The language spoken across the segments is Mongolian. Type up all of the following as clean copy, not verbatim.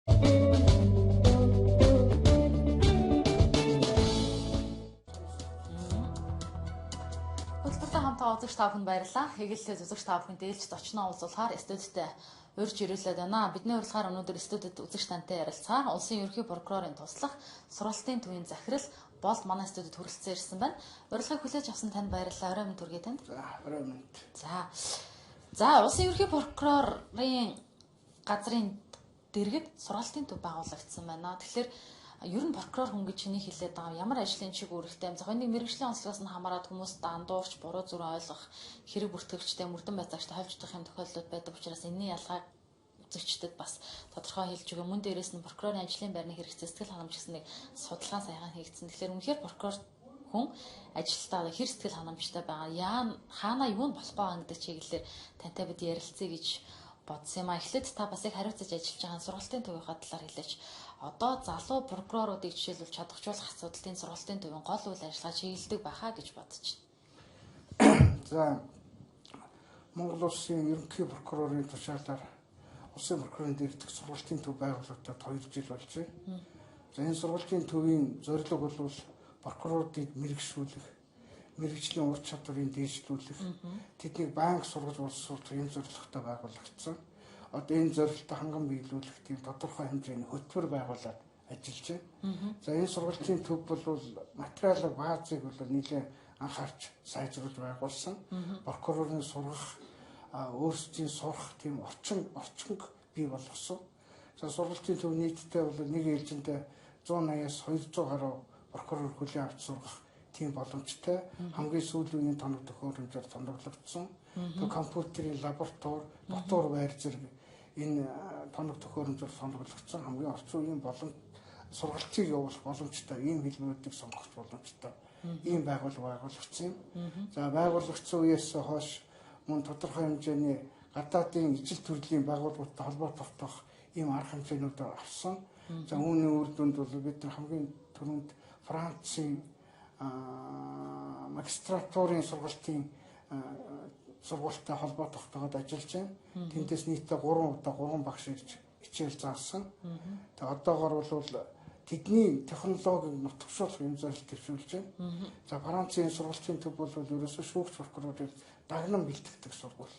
Хөтөлбөртэй хамтаа үзэгч та бүхэнд баярлалаа. Хэгэлээ үзэгч та бүхэнд ээлж зочноо уулзуулахаар студидтэй урьж ирүүлээд байна. Бидний урилгаар өнөөдөр студид үзэгч тантай ярилцахаар улсын ерөнхий прокурорын туслах сургалтын төвийн захирал Болд манай студид хүрэлцэн ирсэн байна. Урилгыг хүлээж авсан танд баярлалаа. Орой минь төргий танд. За, орой минь. За. За, улсын ерөнхий прокурорын газрын дэргэд сургалтын төв байгуулагдсан байна. Тэгэхээр ер нь прокурор хүн гэж чиний хэлээд байгаа ямар ажлын чиг үүрэгтэй юм. Зөвхөн нэг мэргэжлийн онцлогоос нь хамаарат хүмүүс дандуурч, буруу зүрэн ойлгох, хэрэг бүртгэгчтэй, мөрдөн байцаагчтай ховждох юм тохиолдлууд байдаг учраас энэний ялгааг үзэгчдэд бас тодорхой хэлж өгөө. Мөн дээрээс нь прокурорын ажлын байрны хэрэгцээ, сэтгэл ханамж гэсэн нэг судалгаа саяхан хийгдсэн. Тэгэхээр үнэхээр прокурор хүн ажилтаа хэр сэтгэл ханамжтай байгаа, яа хаана юу нь болохгүй байгаа гэдэг чиглэлээр тантай бид ярилцъя гэж бодсон юм а. Эхлээд та бас яг хариуцаж ажиллаж байгаа сургалтын төвийнхаа талаар хэлээч. Одоо залуу прокуроруудыг жишээлбэл чадахжуулах асуудлын сургалтын төвийн гол үйл ажиллагаа чиглэдэг байхаа гэж бодож байна. За, Монгол улсын ерөнхий прокурорын тушаалаар улсын прокурорын дэргэдэх сургалтын төв байгуулагдаад 2 жил болж байна. За, энэ сургалтын төвийн зорилго бол прокуроруудыг мэргэшүүлэх, мэргэжлийн ур чадварыг дээшлүүлэх, тэднийг байнга сургаж боловсруулах ийм зорилготой байгуулагдсан. Одоо энэ зорилттой ханган биелүүлэх тийм тодорхой хэмжээний хөтөлбөр байгуулад ажиллаж байна. За, энэ сургалтын төв бол материалын баазыг бол нэлээд анхаарч сайжруулж байгуулсан. Прокурорын сургах, өөрсдийн сурах тийм орчинг бий болгосон. За, сургалтын төв нийтдээ бол нэг ээлжиндээ 180-аас 200 гаруй прокурор хүлээн авч сургах тийм боломжтой. Хамгийн сүүлийн үеийн тоног төхөөрөмжөөр тоноглогдсон. Тэг компьютерийн лаборатори, дотор байр зэрэг энэ тоног төхөөрөмжөөр тоноглогдсон хамгийн орчин үеийн боломж сургалтыг явуулах боломжтой ийм хэлбэрүүдийг сонгох боломжтой ийм байгууллага байгуулагдсан юм. За, байгуулагдсан үеэс хойш мөн тодорхой хэмжээний гадаадын ижил төрлийн байгууллагуудтай холбоо тогтоох ийм арга хэмжээнүүд авсан. За, үүний үр дүнд бол бид нар хамгийн түрүүнд Францын магистратурын сургалтын сургуультай холбоо тогтоогод ажиллаж байна. Тэндээс нийтдээ 3 удаа 3 багш ирж хичээл заасан. Тэгээ одоогор бол тэдний технологиг нутагшуулах юм зорилт төвшүүлж байна. За, Францын сургалтын төв бол ерөөсөө шүүгч прокурорыг дагнан бэлтгэдэг сургууль.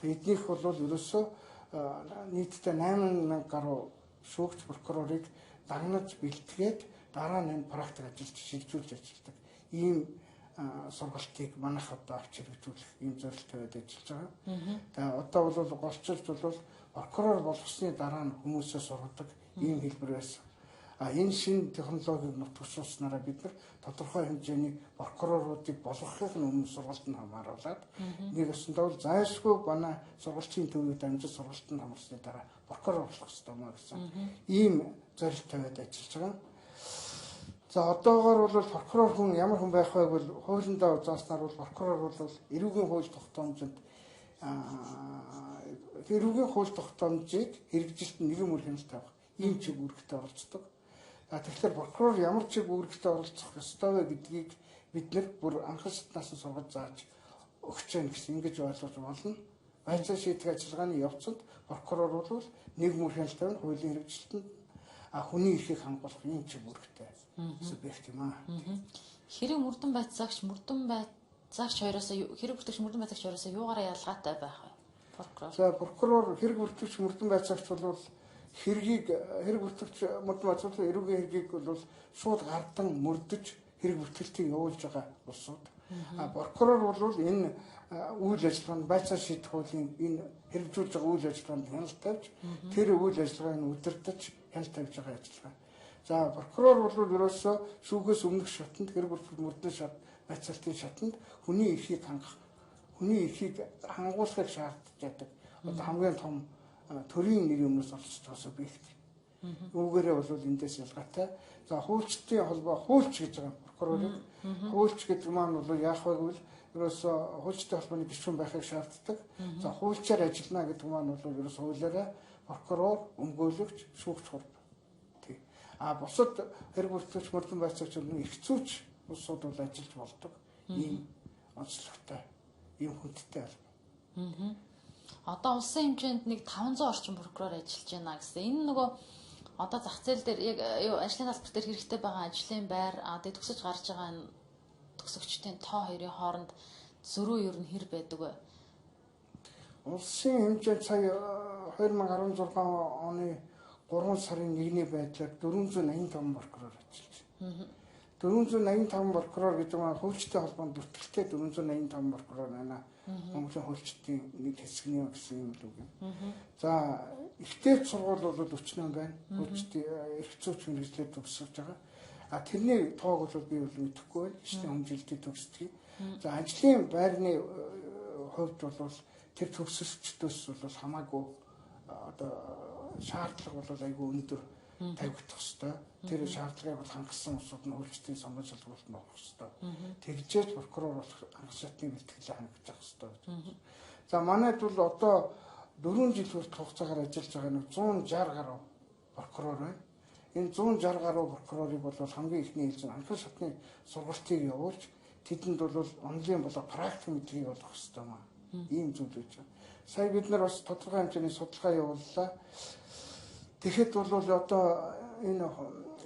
Тэгээ эднийх бол ерөөсөө нийтдээ 8000 гаруй шүүгч прокурорыг дагнаж бэлтгээд дараа нь энэ практик ажилд шилжүүлж ажилладаг. Ийм сургалтыг манайх одоо авч хэрэгжүүлэх ийм зорилт тавиад ажиллаж байгаа. Тэгээ одоо бол голчилж бол прокурор болгосны дараа нь хүмүүсээ сургадаг ийм хэлбэр байсан. А энэ шинэ технологиг нутагшуулснараа бид нар тодорхой хэмжээний прокуроруудыг болгохын өмнө сургалтанд хамааруулад нэг өсөндөө бол зайлшгүй манай сургалтын төвийг дамжиж сургалтанд хамарсны дараа прокурор болох ёстой маа гэсэн ийм зорилт тавиад ажиллаж байгаа. За, одоогоор бол прокурор хүн ямар хүн байх вэ гэвэл хуулиндаа зааснаар бол прокурор бол эрүүгийн хууль тогтоомжинд эрүүгийн хууль тогтоомжийг хэрэгжилт нэгэн мөр хяналт тавих ийм чиг үүрэгтэй оролцдог. За, тэгэхээр прокурор ямар чиг үүрэгтэй оролцох ёстой вэ гэдгийг бид нэр бүр анхан шатнаас нь сургаж зааж өгч яах гэсэн ингэж ойлгож болно. Байцаа шийдэх ажиллагааны явцад прокурор бол нэг мөр хяналт тавих хуулийн хэрэгжилтэнд хүний эрхийг хангуулах ийм чиг үүрэгтэй субъект юм аа. Хэрэг мөрдөн байцаагч, мөрдөн байцаагч хоёроос хэрэг бүртгэгч, мөрдөн байцаагч хоёроос юугаараа ялгаатай байх вэ? Прокурор. За, прокурор хэрэг бүртгэгч, мөрдөн байцаагч бол хэргийг хэрэг бүртгэгч, мөрдөн байцаагч эрүүгийн хэргийг бол шууд гардан мөрдөж хэрэг бүртгэлтийг явуулж байгаа улсууд. А прокурор бол энэ үйл ажиллагаанд байцаа шийдэх хуулийн энэ хэрэгжүүлж байгаа үйл ажиллагаанд хяналт тавьж тэр үйл ажиллагааг удирдах хяналт тавьж байгаа ажиллагаа. За, прокурор бол ерөөсөө шүүхээс өмнөх шатанд хэрэг бүртгэл мөрдөн шат байцаалтын шатанд хүний эрхийг хангах, хүний эрхийг хангуулахыг шаардж байдаг. Одоо хамгийн том төрийн нэрийн өмнөөс олцож байгаа субъект. Үүгээрээ бол эндээс ялгаатай. За, хуульчдын холбоо хуульч гэж байгаа прокурорыг хуульч гэдэг маань бол яах вэ гэвэл ерөөсөө хуульчдын холбооны гишүүн байхыг шаарддаг. За, хуульчаар ажиллана гэдэг маань бол ерөөсөө хуулиараа прокурор, өмгөөлөгч, шүүгч хурд. Тий. А бусад хэрэг бүртгэгч, мөрдөн байцаагч бол эрх зүйч улсууд бол ажиллаж болдог. Ийм онцлогтой, ийм хүндтэй алба. Одоо улсын хэмжээнд нэг 500 орчим прокурор ажиллаж байна гэсэн. Энэ нөгөө Одоо зах зээл дээр яг юу ажлын салбар дээр хэрэгтэй байгаа ажлын байр, тэгээ төгсөж гарч байгаа энэ төгсөгчдийн тоо хоёрын хооронд зөрүү ер нь хэр байдаг вэ? Улсын хэмжээнд сая 2016 оны 3 сарын 1-ний байдлаар 485 прокурор ажиллаж байна. 485 прокурор гэдэг нь хуульчтай холбоонд бүртгэлтэй 485 прокурор байна. Монголын хуульчдын нэг хэсэг нь гэсэн юм л үг юм. За, ихтэй сургууль бол 48 байна. Хуульчдын эрх зүйч мэргэжлээр төгсөж байгаа. А тэрний тоог бол би бол мэдэхгүй байна. Ихтэй хэмжилтийг төгсдөг. За, ажлын байрны хувьд бол тэр төгсөлчдөөс бол хамаагүй одоо шаардлага бол айгүй өндөр тавигдах ёстой. Тэр шаардлагыг бол хангасан улсууд нь хуульчдын сонгон шалгуултанд орох ёстой. Тэгжээж прокурор болох анх шатны бэлтгэлээ хангаж авах ёстой гэж. За, манайд бол одоо 4 жил хүртэлх хугацаагаар ажиллаж байгаа нэг 160 гаруй прокурор байна. Энэ 160 гаруй прокурорыг бол хамгийн эхний ээлжинд анх шатны сургалтыг явуулж тэдэнд бол онлайн болоо практик мэдлэгийг олгох ёстой маа. Ийм зүйл байж байгаа. Сая бид нар бас тодорхой хэмжээний судалгаа явууллаа. Тэгэхэд бол одоо энэ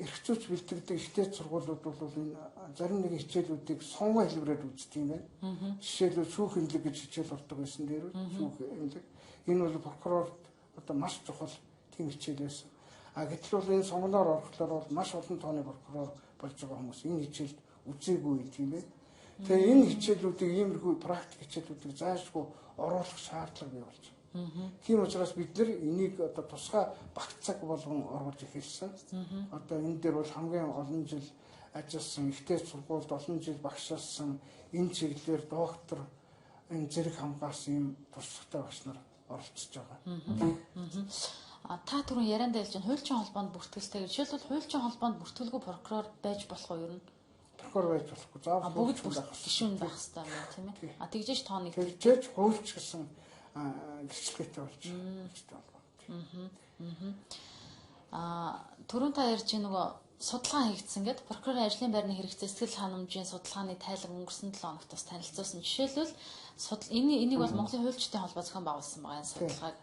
эрх зүйч бэлтгэдэг ихтэй сургуулиуд бол энэ зарим нэгэн хичээлүүдийг сонгон хэлбэрээр үздэг юм байна. Жишээлбэл шүүх эмнэлэг гэж хичээл ордог байсан дээр шүүх эмнэлэг. Энэ бол прокурорт одоо маш чухал тийм хичээл байсан. А гэтэл бол энэ сонгоноор орохлоор бол маш олон тооны прокурор болж байгаа хүмүүс энэ хичээлд үзээгүй юм байна. Тэгээ энэ хичээлүүдийг иймэрхүү практик хичээлүүдийг заашгүй оруулах шаардлага бий болж байна. Тийм учраас бид нар энийг одоо тусгай багц цаг болгон оруулж эхэлсэн. Одоо энэ дээр бол хамгийн олон жил ажилласан, ихтэй сургуульд олон жил багшаалсан, энэ чиглэлээр доктор, энэ зэрэг хамгаалсан юм туршлагатай багш нар оролцож байгаа. Та түрүүн ярианд хэлж байна хуульчин холбоонд бүртгэлтэй гэж. Жишээлбэл хуульчин холбоонд бүртгэлгүй прокурор байж болох уу ер нь? Прокурор байж болохгүй. Заавал бүгд гишүүн байх хэрэгтэй юм тийм ээ. А тэгжээж тоо нэг тэгжээж хуульч гэсэн гэрчлэгээтэй болж байна. Түрүүн та ярьж нөгөө судалгаа хийгдсэн гэдэг прокурорын ажлын байрны хэрэгцээ сэтгэл ханамжийн судалгааны тайлан өнгөрсөн 7 хоногт бас танилцуулсан. Жишээлбэл энийг бол Монголын хуульчдын холбоо зохион байгуулсан байгаа энэ судалгааг.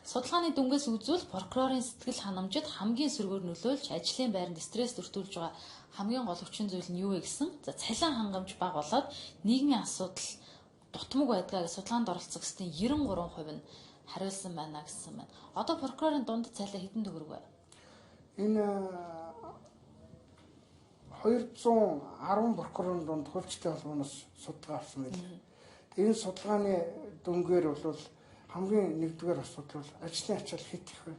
Судалгааны дүнгээс үзвэл прокурорын сэтгэл ханамжид хамгийн сөргөөр нөлөөлж ажлын байранд стресс өртүүлж байгаа хамгийн гол хүчин зүйл нь юу вэ гэсэн. За, цалин хангамж бага болоод нийгмийн асуудал дутмаг байдгаа гэж судалгаанд оролцогчдын 93% нь хариулсан байна гэсэн байна. Одоо прокурорын дунд цалин хэдэн төгрөг вэ? Энэ 210 прокурорын дунд хуульчдын холбооноос судалгаа авсан байлээ. Энэ судалгааны дүнгээр бол хамгийн нэгдүгээр асуудал бол ажлын ачаал хэд их вэ?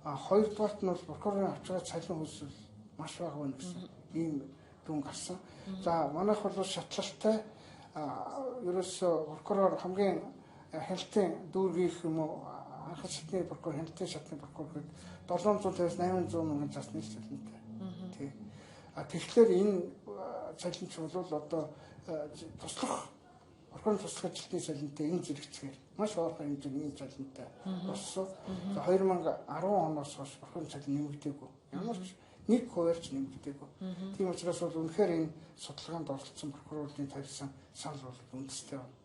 А хоёрдугаарт нь бол прокурорын авч байгаа цалин хөлсөл маш бага байна гэсэн ийм дүн гарсан. За, манайх бол шатлалтай ерөөсөө прокурор хамгийн хяналтын дүүргийнх юм уу анх шатны прокурор, хяналтын шатны прокурор гэхэд 750-аас 800 мянган цасны цалинтай. Тий. А тэгэхээр энэ цалин ч бол одоо туслах прокурорын туслах ажилтны цалинтай энэ зэрэгцгээр маш ойрхон хэмжээний энэ цалинтай болсон. За, 2010 оноос хойш прокурорын цалин нэмэгдээгүй. Ямар ч нэг хуваарч нэмэгдээгүй. Тийм учраас бол үнэхээр энэ судалгаанд оролцсон прокурорын тавьсан санал бол үндэстэй байна.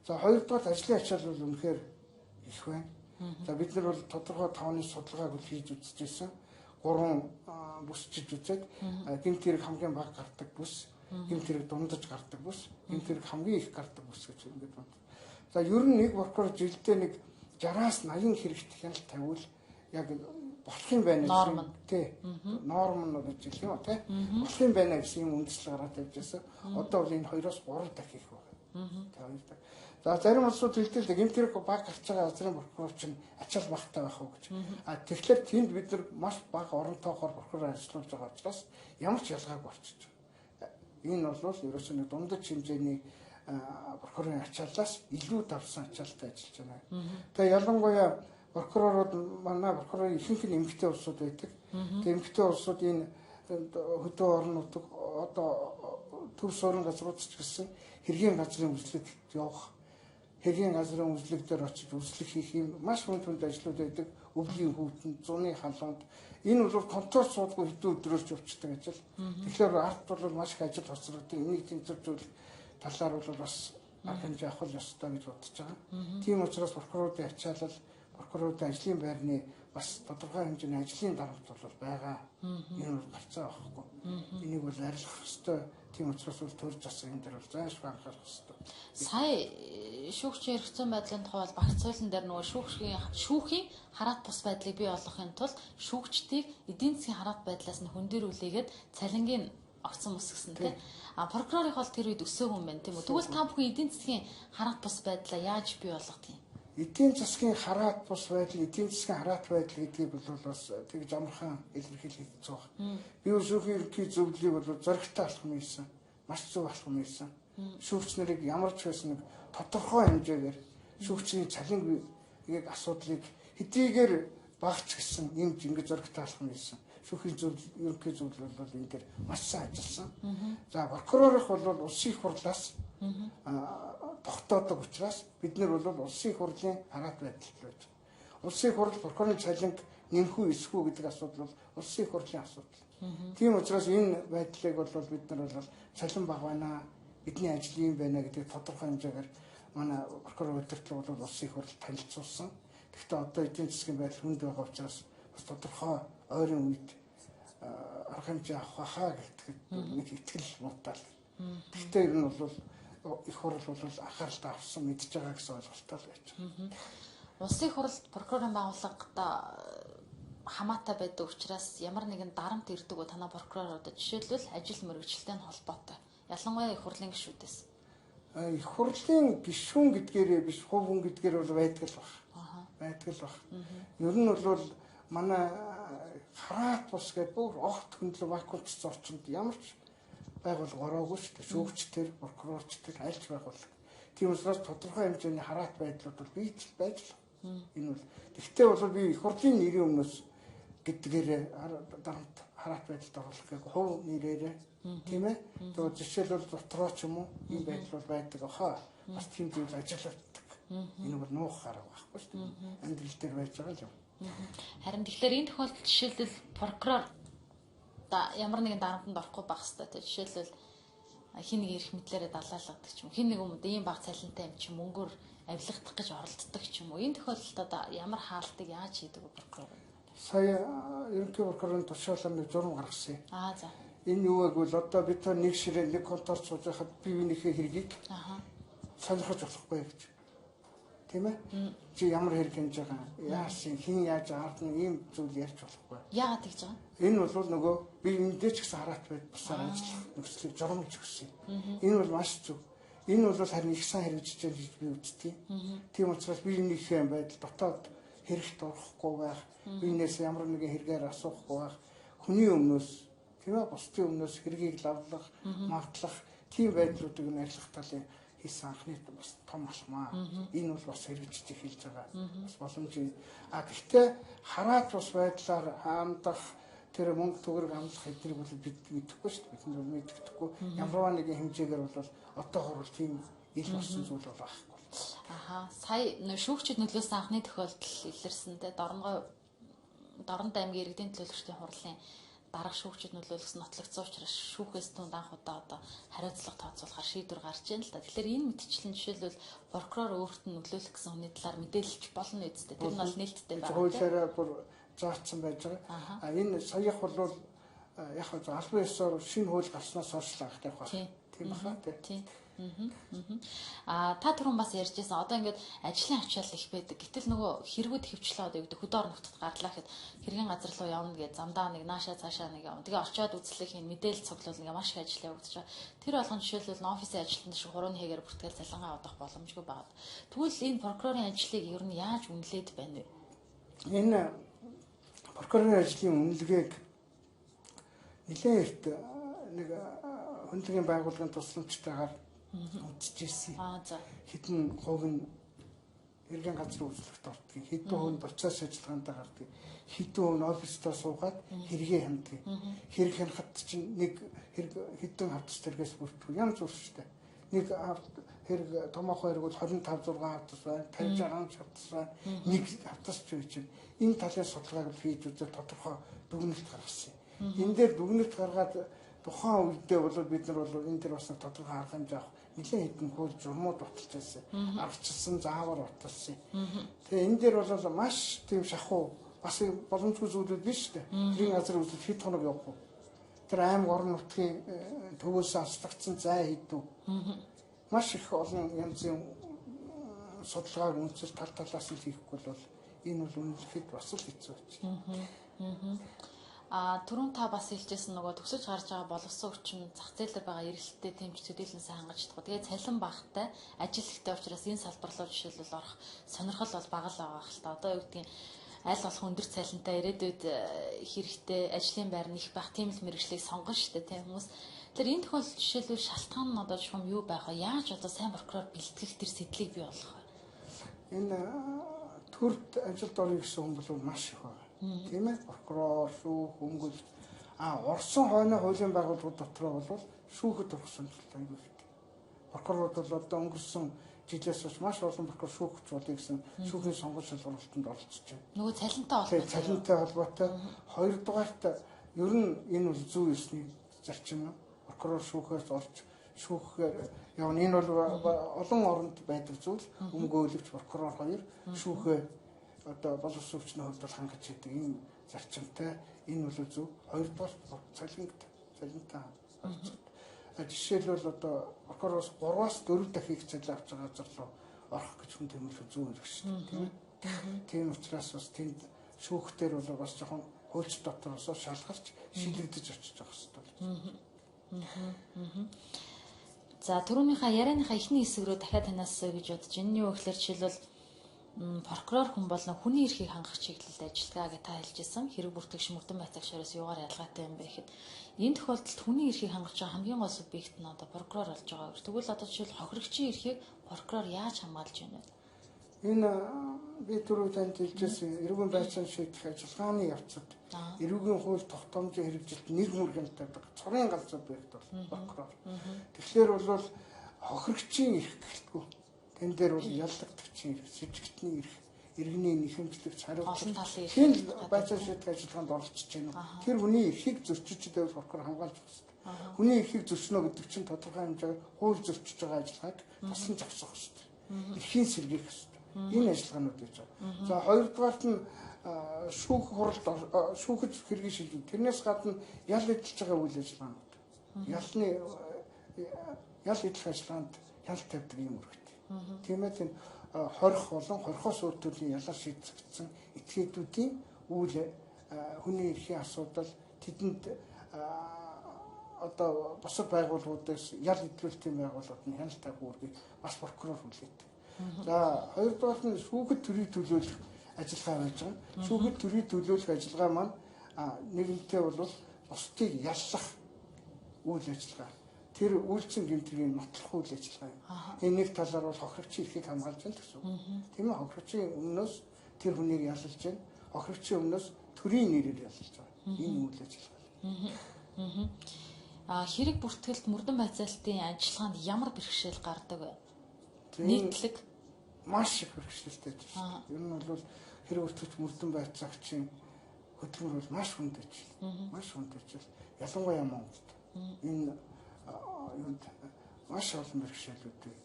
За, хоёрдугаар ажлын ачаал бол үнэхээр их байна. За, бид нар бол тодорхой тооны судалгааг бол хийж үзчихсэн. 3 бүсчиж үзээд гэмт хэрэг хамгийн бага гардаг бүс, гэмт хэрэг дундаж гардаг бүс, гэмт хэрэг хамгийн их гардаг бүс гэж ингээд байна. За, ер нь нэг прокурор жилдээ нэг 60-аас 80 хэрэгт хяналт тавиул яг болох юм байна гэсэн тий. Норм нь гэж хэлэх юм тий. Болох юм байна гэсэн юм үндэслэл гараад тавьж байсан. Одоо бол энэ 2-оос 3 дахин их байна. Тэ хоёр дахин. За, зарим улсууд хэлдэг л гэмт хэрэг бага гарч байгаа газрын прокурор чинь ачаал багтай байх уу гэж. А тэгэхээр тэнд бид нар маш бага оронтойгоор прокурор ажиллуулж байгаа учраас ямар ч ялгаагүй болчихж байгаа. Энэ бол ерөөсөө нэг дундаж хэмжээний прокурорын ачааллаас илүү давсан ачаалтай ажиллаж байна. Тэгээ ялангуяа прокурорууд манай прокурорын ихэнх нь эмэгтэй улсууд байдаг. Тэгээ эмэгтэй улсууд энэ хөдөө орон нутаг одоо төв суурин газрууд ч гэсэн хэргийн газрын үзлэгт явах, хэргийн газрын үзлэг дээр очиж үзлэг хийх юм маш хүнд хүнд ажлууд байдаг. Өвлийн хүүтэнд, зуны халуунд энэ бол контрол суудгүй хэдэн өдрөөр ч явчихдаг ажил. Тэгэхээр ард бол маш их ажил хоцрогдсон. Энийг тэнцвэржүүлэх талаар бол бас арга хэмжээ авах ёстой гэж бодож байгаа. Тийм учраас прокурорын ачаалал, прокурорын ажлын байрны бас тодорхой хэмжээний ажлын дарамт бол байгаа. Энэ бол гарцаа байхгүй. Энийг бол арилгах ёстой. Тийм учраас бол төр засаг энэ дээр бол зайлшгүй анхаарах ёстой. Сая шүүгчийн эрх зүйн байдлын тухай бол багц хуулийн дээр нөгөө шүүхийн хараат бус байдлыг бий болгохын тулд шүүгчдийг эдийн засгийн хараат байдлаас нь хөндөрүүлээгээд цалингийн огцон үсгэсэн тийм. А прокурорын бол тэр үед өсөөгүй юм байна тийм үү? Тэгвэл та бүхэн эдийн засгийн хараат бус байдлаа яаж бий болгох юм? Эдийн засгийн хараат бус байдал, эдийн засгийн хараат байдал гэдгийг бол бас тэгж амархан илэрхийлэх хэцүү байна. Би шүүхийн ерөнхий зөвлөлийг бол зоригтой алхам хийсэн. Маш зөв алхам хийсэн. Шүүгч нарыг ямар ч байсан нэг тодорхой хэмжээгээр шүүгчний цалингийн асуудлыг хэдийгээр багч гэсэн юмж ингэж зоригтой алхам хийсэн. Шүүхийн зөвлөл, ерөнхий зөвлөл бол энэ дээр маш сайн ажилласан. За прокурорых бол улсын их хурлаас тогтоодог учраас бид нар бол улсын их хурлын хараат байдалтай байж байгаа. Улсын их хурл прокурорын цалинг нэмэх үү эсэх үү гэдэг асуудал бол улсын их хурлын асуудал. Тийм учраас энэ байдлыг бол бид нар бол цалин бага байна, бидний ажил юм байна гэдэг тодорхой хэмжээгээр манай прокурор удирдлага бол улсын их хурл танилцуулсан. Гэхдээ одоо эдийн засгийн байдал хүнд байгаа учраас бас тодорхой ойрын үед арга хэмжээ авах хаа гэдэгт нэг итгэл муутай. Гэхдээ ер нь бол их хурл бол анхааралтай авсан мэдж байгаа гэсэн ойлголттой л байж байгаа. Улсын их хурл прокурорын байгууллагад хамаатай байдаг учраас ямар нэгэн дарамт ирдэг үү танай прокуроруудад? Жишээлбэл ажил мэргэжилтэй нь холбоотой. Ялангуяа их хурлын гишүүдээс. Их хурлын гишүүн гэдгээрээ биш, хувь хүн гэдгээр бол байдаг л баг. Байдаг л баг. Ер нь бол манай хараат бус гэдэг бүр огт хөндлөн вакуумч орчинд ямар ч байгууллага ороогүй шүү дээ. Шүүгч төр, прокурорч төр аль ч байгууллага. Тийм учраас тодорхой хэмжээний хараат байдлууд бол бий ч байж л. Энэ бол тэгтээ бол би их хурлын нэрийн өмнөөс гэдгээр дарамт хараат байдалд оруулах гээг хувь нэрээрээ тийм ээ. Тэгээ жишээлбэл дотроо ч юм уу ийм байдал бол байдаг хаа. Бас тийм зүйл ажилладаг. Энэ бол нуух арга байхгүй шүү дээ. Амьдрал дээр байж байгаа л юм. Харин тэгэхээр энэ тохиолдолд жишээлбэл прокурор ямар нэгэн дарамтанд орохгүй байх хэрэгтэй те. Жишээлбэл хин нэг эрх мэдлээрээ далаалгадаг ч юм уу. Хин нэг юм ийм баг цалинтай юм чи мөнгөөр авилгадах гэж оролддог ч юм уу. Энэ тохиолдолд одоо ямар хаалтыг яаж хийдэг вэ прокурор? Сая ерөнхий прокурорын тушаалаар нэг журам гаргасан. Аа за. Энэ юу вэ гэвэл одоо бид нар нэг ширээ нэг конторт сууж байхад бие биенийхээ хэргийг сонирхож болохгүй гэж. Тийм ээ? Чи ямар хэрэг хэмж байгаа? Яасан, хин яаж аардна ийм зүйл ярьж болохгүй. Яагаад тэгж байгаа? Энэ бол нөгөө би эндээ ч гэсэн хараат байд бусаар ажиллах нөхцөлийг журамж өгсөн. Энэ бол маш зөв. Энэ бол харин их сайн хэрэгжиж байгаа гэж би үздэг. Тийм учраас биенийхээ байдал дотоод хэрэгт орохгүй байх, биенээс ямар нэгэн хэрэгээр асуухгүй байх, хүний өмнөөс, тийм ээ, бусдын өмнөөс хэргийг лавлах, магадлах тийм байдлуудыг нь арилгах талын хийсэн анхны бас том алхмаа. Энэ бол бас хэрэгжиж эхэлж байгаа. Бас боломж. А гэхдээ хараат бус байдлаар хаамдах тэр мөнгө төгрөг амлах эднийг бол бид мэдэхгүй шүү дээ. Бид нар мэддэхгүй. Ямарваа нэгэн хэмжээгээр бол одоохор бол тийм ил болсон зүйл бол байхгүй. Аха. Сая шүүгчид нөлөөсөн анхны тохиолдол илэрсэн те. Дорнод аймгийн иргэдийн төлөөлөгчдийн хурлын дарга шүүгчид нөлөөлсөн нотлогдсон учраас шүүхээс түнд анх удаа одоо хариуцлага тооцоолохоор шийдвэр гарч ийн л да. Тэгэхээр энэ мэтчлэн жишээлбэл прокурор өөрт нь нөлөөлөх гэсэн хүний талаар мэдээлэлч болно үсттэй. Тэр нь бол нээлттэй байна. Хуулиараа бүр заасан байж байгаа. А энэ саях бол яг хаа албан ёсоор шинэ хууль гарснаас хойш л анх тавих байна. Тийм баха тий. А та түрүүн бас ярьж байсан. Одоо ингээд ажлын ачаал их байдаг. Гэтэл нөгөө хэрэгүүд хөвчлээ одоо юу гэдэг хөдөө орон нутгад гарлаа гэхэд хэргийн газар руу явна гэж замдаа нэг наашаа цаашаа нэг явна. Тэгээ очиод үзлэх юм мэдээлэл цуглуул ингээ маш их ажил явагдаж байгаа. Тэр болгон жишээлбэл офисын ажилтнанд шиг хурууны хэгээр бүртгэл цалингаа авах боломжгүй байгаа. Тэгвэл энэ прокурорын ажлыг ер нь яаж үнэлээд байна вэ? Энэ прокурорын ажлын үнэлгээг нэлээд эрт нэг хөндлөгийн байгууллагын тусламжтайгаар үзчихсэн. Хэдэн хувь нь эргэн газрын үзлэгт ордгийг, хэдэн хувь нь процесс ажиллагаанд гардаг, хэдэн хувь нь офистаа суугаад хэрэгээ хямддаг. Хэрэг хянахад чинь нэг хэрэг хэдэн хавтас тэргээс бүртгэв. Янз бүр шүү дээ. Нэг хэрэг томоохон хэрэг бол 25 6 хавтас байна, 56 хавтас байна, нэг хавтас ч үгүй чинь. Энэ талын судалгааг хийж үзээ тодорхой дүгнэлт гаргасан. Энэ дээр дүгнэлт гаргаад тухайн үедээ бол бид нар бол энэ дээр бас нэг тодорхой арга хэмжээ авах нэлээд хэдэн хууль журмууд баталж байсан. Аргачлсан заавар баталсан. Тэгээ энэ дээр бол маш тийм шахуу бас боломжгүй зүйлүүд биш шүү дээ. Хэргийн газар үзэл хэд хоног явах вэ? Тэр аймаг орон нутгийн төвөөс алслагдсан зай хэд үү? Маш их олон янзын судалгааг үнэлж тал талаас нь хийхгүй бол энэ бол үнэлэхэд бас л хэцүү байж байна. Түрүүн та бас хэлжсэн нөгөө төгсөж гарч байгаа боловсон хүчин зах зээл дээр байгаа эрэлттэй тэмч төдийлөн сайн хангаж чадахгүй. Тэгээ цалин багтай, ажил ихтэй учраас энэ салбар руу жишээлбэл орох сонирхол бол бага л байгаа хэл та. Одоо юу гэдгийг аль болох өндөр цалинтай ирээдүйд хэрэгтэй ажлын байр нь их байх тийм л мэргэжлийг сонгоно шүү дээ тийм хүмүүс. Тэгэхээр энэ тохиолдолд жишээлбэл шалтгаан нь одоо жишээ нь юу байх вэ? Яаж одоо сайн прокурор бэлтгэх тэр сэтлийг бий болгох вэ? Энэ төрд ажилд орё гэсэн хүн бол маш их байна. Тийм ээ, прокурор, шүүх, өнгөл орсон хойно хуулийн байгууллагууд дотроо бол шүүхэд орох сонирхолтой аягүй их. Прокурорууд бол одоо өнгөрсөн жилээс хойш маш олон прокурор шүүгч болъё гэсэн шүүхийн сонгол шалгуултанд оролцож байна. Нөгөө цалинтай холбоотой. Цалинтай холбоотой. Хоёрдугаарт ер нь энэ бол зүй ёсны зарчим юм. Прокурор шүүхээс орж шүүхээр явна. Энэ бол олон оронд байдаг зүйл. Өмгөөлөгч прокурор хоёр шүүхээ одоо боловсон хүчний хувьд бол хангаж идэг ийм зарчимтай. Энэ бол зөв. Хоёрдугаар цалинтай харилцаатай. Жишээлбэл одоо прокуророос 3-аас 4 дахин их цалин авч байгаа газар руу орох гэж хүн тэмүүлэх зүүн хэрэг шүү дээ, тийм ээ. Тийм учраас бас тэнд шүүхтэр бол бас жоохон хуульч дотроос шалгарч шилэгдэж очиж байгаа хэрэгтэй. За түрүүнийхээ ярианыхаа эхний хэсэг рүү дахиад танаас гэж бодож. Энэ нь юу гэхээр жишээлбэл прокурор хүн болон хүний эрхийг хангах чиглэлд ажиллагаа гэж та хэлжсэн. Хэрэг бүртгэгч мөрдөн байцаагч хоёроос юугаар ялгаатай юм бэ гэхэд энэ тохиолдолд хүний эрхийг хангаж байгаа хамгийн гол субъект нь одоо прокурор болж байгаа. Тэгвэл одоо жишээл хохирогчийн эрхийг прокурор яаж хамгаалж байна вэ? Энэ би түрүү танд хэлжсэн эрүүгийн байцаан шийдэх ажиллагааны явцад эрүүгийн хууль тогтоомжийн хэрэгжилт нэг мөргөнтэй цорын ганц субъект бол прокурор. Тэгэхээр бол хохирогчийн эрх гэлтгүй. Тэн дээр бол яллагдагчийн эрх, сэжигтний эрх, иргэний нэхэмжлэгч, хариуцлага хэн байцаан шийдэх ажиллагаанд оролцож байна уу? Тэр хүний эрхийг зөрчиж байвал прокурор хамгаалж өгөх ёстой. Хүний эрхийг зөрчнө гэдэг чинь тодорхой хэмжээгээр хууль зөрчиж байгаа ажиллагааг тослон зогсоох ёстой. Эрхийн сэргээх ёстой. Энэ ажиллагаанууд гэж байгаа. За хоёрдугаарт нь шүүх хуралд шүүхэд хэргийг шийдвэ. Тэрнээс гадна ял эдэлж байгаа үйл ажиллагаанууд. Ялны ял эдлэх ажиллагаанд хяналт тавьдаг юм үүрэгтэй. Тийм ээ, тийм хорих болон хорихоос өөр төрлийн ялаар шийдэгдсэн этгээдүүдийн үйл хүний эрхийн асуудал тэдэнд одоо бусад байгууллагуудаас ял эдлүүлтийн байгууллагууд нь хяналт тавих үүргийг бас прокурор хүлээдэг. За хоёрдугаарт нь шүүхэд төрийг төлөөлөх ажиллагаа байж байгаа. Шүүхэд төрийг төлөөлөх ажиллагаа маань нэгэнтээ бол бусдыг яллах үйл ажиллагаа. Тэр үйлцэн гэмтрийг нотлох үйл ажиллагаа юм. Энэ нэг талаар бол хохирогчийн эрхийг хамгаалж байна гэсэн үг. Тийм ээ, хохирогчийн өмнөөс тэр хүнийг яллж байна. Хохирогчийн өмнөөс төрийн нэрээр яллж байгаа. Энэ үйл ажиллагаа. Хэрэг бүртгэлд мөрдөн байцаалтын ажиллагаанд ямар бэрхшээл гардаг вэ? Нийтлэг маш их бэрхшээлтэй байна. Ер нь бол хэрэг бүртгэгч мөрдөн байцаагчийн хөдөлмөр бол маш хүнд ажил. Маш хүнд ажил. Ялангуяа Монголд. Энэ юунд маш олон бэрхшээлүүд бий.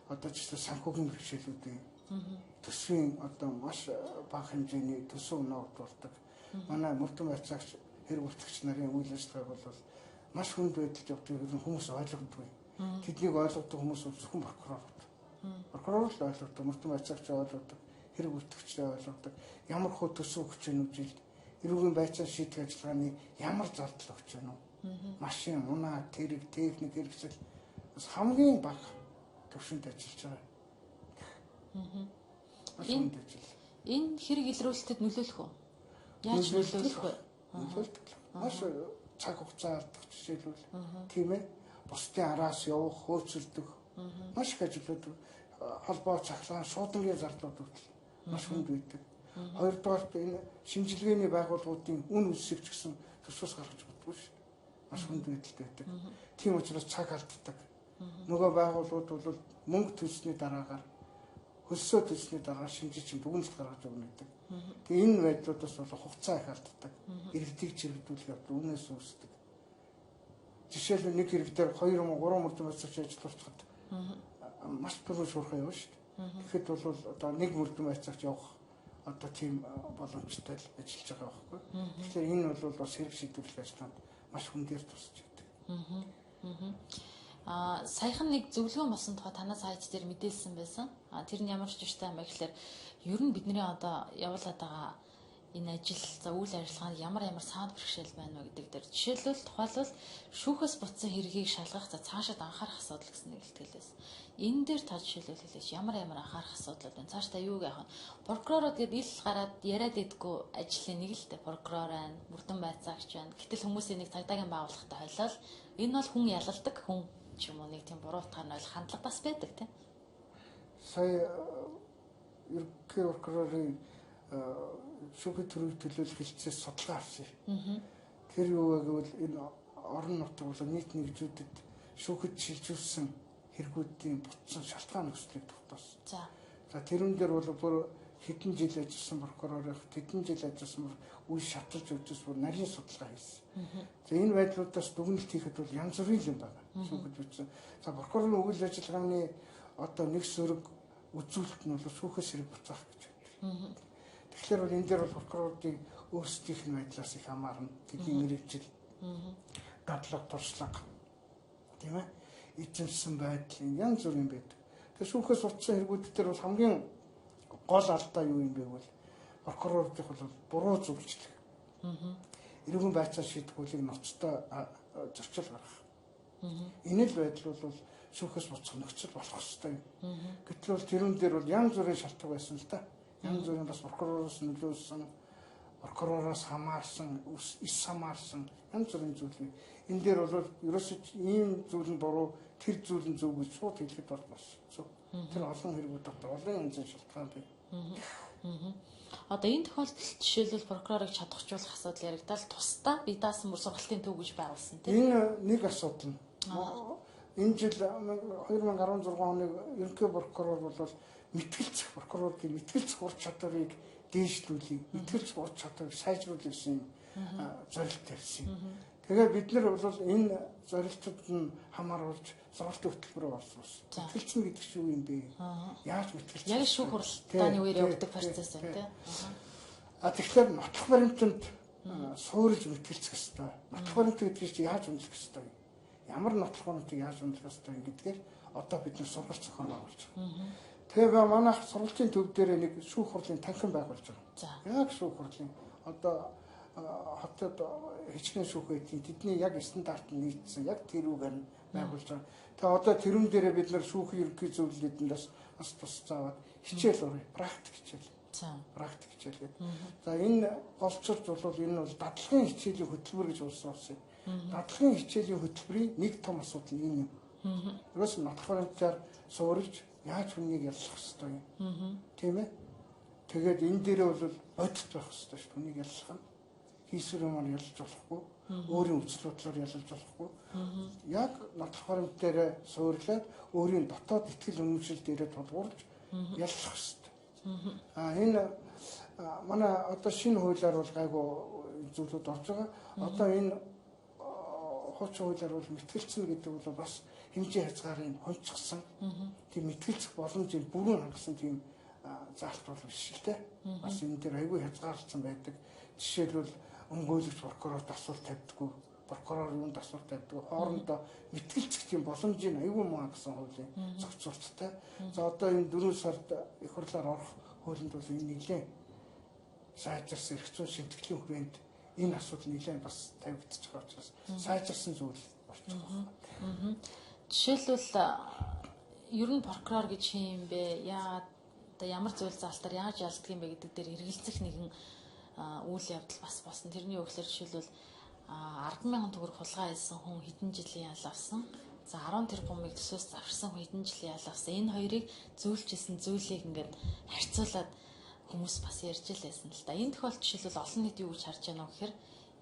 Одоо ч гэсэн санхүүгийн бэрхшээлүүд бий. Төсвийн одоо маш бага хэмжээний төсөв ногдуулдаг. Манай мөрдөн байцаагч хэрэг бүртгэгч нарын үйл ажиллагааг бол маш хүнд байдалд явдаг ер нь хүмүүс ойлгодгүй. Тэднийг ойлгодог хүмүүс бол зөвхөн прокурорууд. Прокурор л ойлгодог, мөрдөн байцаагч ойлгодог, хэрэг бүртгэгч ойлгодог. Ямар хөө төсөв өгч гэнэ үү жилд эрүүгийн байцаан шийдэх ажиллагааны ямар зардал өгч гэнэ үү? Машин, унаа, тэрэг, техник хэрэгсэл бас хамгийн бага түвшинд ажиллаж байгаа. Энэ хэрэг илрүүлэлтэд нөлөөлөх үү? Яаж нөлөөлөх вэ? Нөлөөлдөг. Маш цаг хугацаа алдах жишээлбэл тийм ээ. Бусдын араас явах, хөөцөлдөх маш их ажлууд холбоо цахилгаан шуудангийн зардлууд хүртэл маш хүнд байдаг. Хоёрдугаарт энэ шинжилгээний байгууллагуудын үн үсэг ч гэсэн төсвөөс гаргаж өгдөггүй шүү дээ. Маш хүнд байдалд байдаг. Тийм учраас цаг алддаг. Нөгөө байгууллагууд бол мөнгө төлсний дараагаар хөлсөө төлсний дараа шинжиж дүгнэлт гаргаж өгнө гэдэг. Тэгээ энэ байдлуудаас бол хугацаа их алддаг. Иргэдийг чирэгдүүлэх явдал үүнээс үүсдэг. Жишээлбэл нэг хэрэг дээр 2 юм уу 3 мөрдөн байцаагч ажиллуулчихад маш түрүү шуурхай явна шүү дээ. Тэгэхэд бол одоо нэг мөрдөн байцаагч явах Одоо тийм боломжтой л ажиллаж байгаа байхгүй. Тэгэхээр энэ бол бас хэрэг шийдвэрлэх ажиллагаанд маш хүндээр тусч байдаг. Саяхан нэг зөвлөгөө болсон тухай танаа сайт дээр мэдээлсэн байсан. Тэр нь ямар учиртай юм бэ гэхээр ер нь бидний одоо явуулаад байгаа энэ ажил за үйл ажиллагаанд ямар ямар саад бэрхшээл байна вэ гэдэг дээр жишээлбэл тухайлбал шүүхээс бутсан хэргийг шалгах за цаашид анхаарах асуудал гэсэн нэг илтгэл байсан. Энэ дээр та жишээлбэл хэлээч ямар ямар анхаарах асуудал байна. Цааш та юу яах вэ? Прокурорууд гээд ил гараад яриад идэггүй ажлын нэг л дээ. Прокурор байна, мөрдөн байцаагч байна. Гэтэл хүмүүсийн нэг цагдаагийн байгууллагатай хойлол энэ бол хүн ялалдаг хүн ч юм уу нэг тийм буруу утгаар нь ойлгох хандлага бас байдаг тийм. Сая ерөнхий прокурорын шүүхийн төрийг төлөөлөх хэлцээс судалгаа авсан. Тэр юу вэ гэвэл энэ орон нутаг болон нийт нэгжүүдэд шүүхэд шилжүүлсэн хэрэгүүдийн бутсан шалтгаан нөхцөлийг тогтоосон. За тэрэн дээр бол бүр хэдэн жил ажилласан прокурорын хэдэн жил ажилласан үе шаталж өгчөөс бүр нарийн судалгаа хийсэн. За энэ байдлуудаас дүгнэлт хийхэд бол янз бүрийн юм байна. Шүүхэд бичсэн. За прокурорын үйл ажиллагааны одоо нэг сөрөг үзүүлэлт нь бол шүүхээс хэрэг буцаах гэж байдаг. Тэгэхээр бол энэ дээр бол прокуроруудын өөрсдийнх нь байдлаас их хамаарна. Тэдний мэргэжил, дадлага, туршлага, тийм эзэмшсэн байдал янз бүрийн байдаг. Тэгэхээр шүүхээс утсан хэрэгүүд дээр бол хамгийн гол алдаа юу юм бэ гэвэл прокуроруудын бол буруу зөвлөжлөх. Эргэн байцаа шийдвүүлийг ноцтой зөрчил гаргах. Энэ л байдал бол шүүхээс буцах нөхцөл болох ёстой юм. Гэтэл бол тэрүүн дээр бол янз бүрийн шалтгаан байсан л да. Янз бүрийн бас прокуророос нөлөөлсөн, прокуророос хамаарсан, эс хамаарсан янз бүрийн зүйл. Энэ дээр бол ерөөсөө ийм зүйл нь буруу, тэр зүйл нь зөв гэж шууд хэлэхэд бол бас зөв. Тэр олон хэрэгүүд дотор олон янзын шалтгаан бий. Одоо энэ тохиолдолд жишээлбэл прокурорыг чадахжуулах асуудал яригдал тусдаа бие даасан бүр сургалтын төв гэж байгуулсан тийм. Энэ нэг асуудал нь. Энэ жил 2016 оны ерөнхий прокурор бол мэтгэлцэх прокурорын мэтгэлцэх ур чадварыг дээшлүүлэх, мэтгэлцэх ур чадварыг сайжруулах гэсэн зорилт тавьсан. Тэгээд бид нар бол энэ зорилтод нь хамааруулж сургалтын хөтөлбөрөөр орсон. Мэтгэлцэн гэдэг чинь юу юм бэ? Яаж мэтгэлцэх? Яг шүүх хуралдааны үеэр явагддаг процесс байна тийм. Тэгэхээр нотлох баримтанд суурилж мэтгэлцэх ёстой. Нотлох баримт гэдэг чинь яаж үнэлэх ёстой? Ямар нотлох баримтыг яаж үнэлэх ёстой гэдгээр одоо бид нар сургалт зохион байгуулж байгаа. Тэгээ манайх сургалтын төв дээр нэг шүүх хурлын танхим байгуулж байгаа. Яг шүүх хурлын одоо хотод хичнээн шүүх байдгийн тэдний яг стандарт нь нийцсэн яг тэрүүгээр нь байгуулж байгаа. Тэгээ одоо тэрүүн дээрээ бид нар шүүхийн ерөнхий зөвлөлдөндөөс бас тус заавал хичээл орё. Практик хичээл. Практик хичээл гэдэг. За энэ голчорч бол энэ бол дадлагын хичээлийн хөтөлбөр гэж улсан юм. Дадлагын хичээлийн хөтөлбөрийн нэг том асуудал нь энэ юм. Ерөөс нь нотлох баримтаар суурилж яаж хүнийг яллах ёстой юм. Тийм ээ. Тэгээд энэ дээрээ бол бодит байх ёстой шүү. Хүнийг яллах нь хийсвэр юмар ялж болохгүй, өөрийн үзэл бодлоор ялж болохгүй. Яг нотлох баримт дээрээ суурлаад өөрийн дотоод итгэл үнэмшил дээрээ тулгуурлаж яллах ёстой. Энэ манай одоо шинэ хуулиар бол гайгүй зүйлүүд орж байгаа. Одоо энэ хуучин хуулиар бол мэтгэлцэн гэдэг бол бас хэмжээ хязгаарын хонцгсон тийм мэтгэлцэх боломжийг бүрэн хангасан тийм заалт бол биш л дээ. Бас энэ дээр айгүй хязгаарлалцсан байдаг. Жишээлбэл өмгөөлөгч прокурорт асуулт тавьдаггүй, прокурор юунд асуулт тавьдаггүй, хоорондоо мэтгэлцэх тийм боломжийг айгүй муу хангасан хуулийн зохицуулттай. За одоо энэ 4 сард их хурлаар орох хуулинд бол энэ нэлээд сайжирсан эрх зүйн шимтгэлийн хүрээнд энэ асуудал нэлээд бас тавигдчих байгаа учраас сайжирсан зүйл болчих байна. Жишээлбэл ер нь прокурор гэж хин юм бэ? Яагаад одоо ямар зүйл заалтаар яаж ялдаг юм бэ гэдэг дээр эргэлзэх нэгэн үйл явдал бас болсон. Тэрний өгөхлөөр жишээлбэл 10,000 төгрөг хулгай хийсэн хүн хэдэн жилийн ял авсан. За 10 тэрбумыг төсөөс завшсан хүн хэдэн жилийн ял авсан. Энэ хоёрыг зүүлжсэн зүйлийг ингээд харьцуулаад хүмүүс бас ярьж л байсан л да. Энэ тохиолдолд жишээлбэл олон нийт юу гэж харж байна вэ гэхээр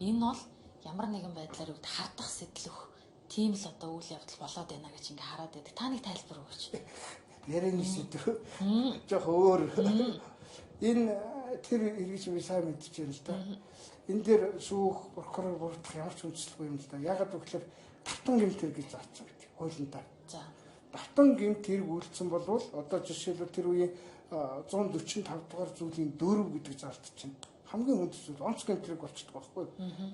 энэ бол ямар нэгэн байдлаар юу хардах сэтлэх тийм л одоо үйл явдал болоод байна гэж ингээ хараад байдаг. Та нэг тайлбар өгөөч. Ярианы сэдв жоох өөр. Энэ тэр эргэж би сайн мэдчихэж байна л да. Энэ дээр шүүх прокурор буруутгах ямар ч үндэслэхгүй юм л да. Ягаад гэвэл давтан гэмт хэрэг гэж заасан гэдэг хуулиндаа. За. Давтан гэмт хэрэг үйлдсэн болвол одоо жишээлбэл тэр үеийн 145 дугаар зүйлийн 4 гэдэг заалт чинь хамгийн хүнд зүйл онц гэмтрийг болчихдог байхгүй.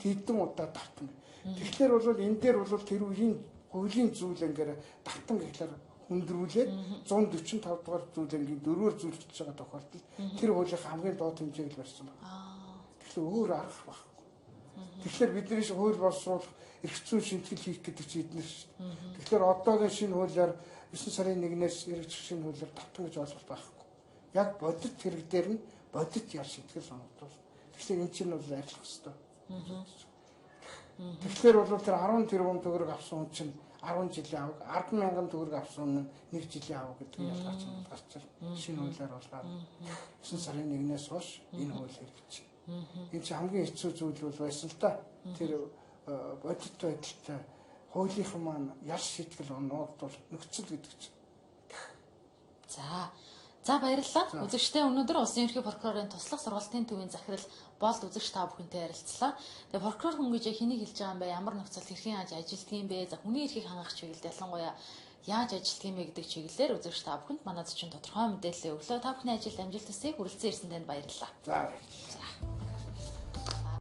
Тэдэн удаа давтан. Тэгэхээр бол энэ дээр бол тэр үеийн хуулийн зүйл ингээр давтан гэхлээр хүндрүүлээд 145 дугаар зүйлэнгийн дөрвөөр зүйлчилж байгаа тохиолдолд тэр хуулийн хамгийн доод хэмжээг л барьсан байна. Тэгэхээр өөр арга байхгүй. Тэгэхээр бидний хууль боловсруулах эрх зүйн шинтгэл хийх гэдэг чинь эднэр шүү дээ. Тэгэхээр одоогийн шинэ хуулиар 9 сарын 1-ээс хэрэгжих шинэ хуулиар давтан гэж ойлголт байхгүй. Яг бодит хэрэг дээр нь бодит ял шийтгэл онгодвол. Тэгэхээр энэ чинь бол арилгах ёстой. Тэгэхээр бол тэр 10 тэрбум төгрөг авсан хүн чинь 10 жилийн аваг, 10 мянган төгрөг авсан хүн нь 1 жилийн аваг гэдэг ялгаач гарч ирнэ. Шинэ хуулиар бол 9 сарын 1-ээс хойш энэ хууль хэрэгжиж. Энэ чинь хамгийн хэцүү зүйл бол байсан л та. Тэр бодит байдалтай хуулийнхан маань ял шийтгэл оногдвол нөхцөл гэдэг чинь. За. За баярлалаа. Үзэгчдээ өнөөдөр Улсын ерөнхий прокурорын туслах сургалтын төвийн захирал Болд үзэгч та бүхэнтэй ярилцлаа. Тэгээ прокурор хүн гэж хэнийг хэлж байгаа юм бэ? Ямар нөхцөл хэрхэн яаж ажилтдаг юм бэ? За хүний эрхийг хангах чиглэлд ялангуяа яаж ажилтдаг юм бэ гэдэг чиглэлээр үзэгч та бүхэнд манай зочин тодорхой мэдээлэл өглөө. Та бүхний ажилд амжилт хүсье. Хүрэлцэн ирсэн танд баярлалаа. За. За.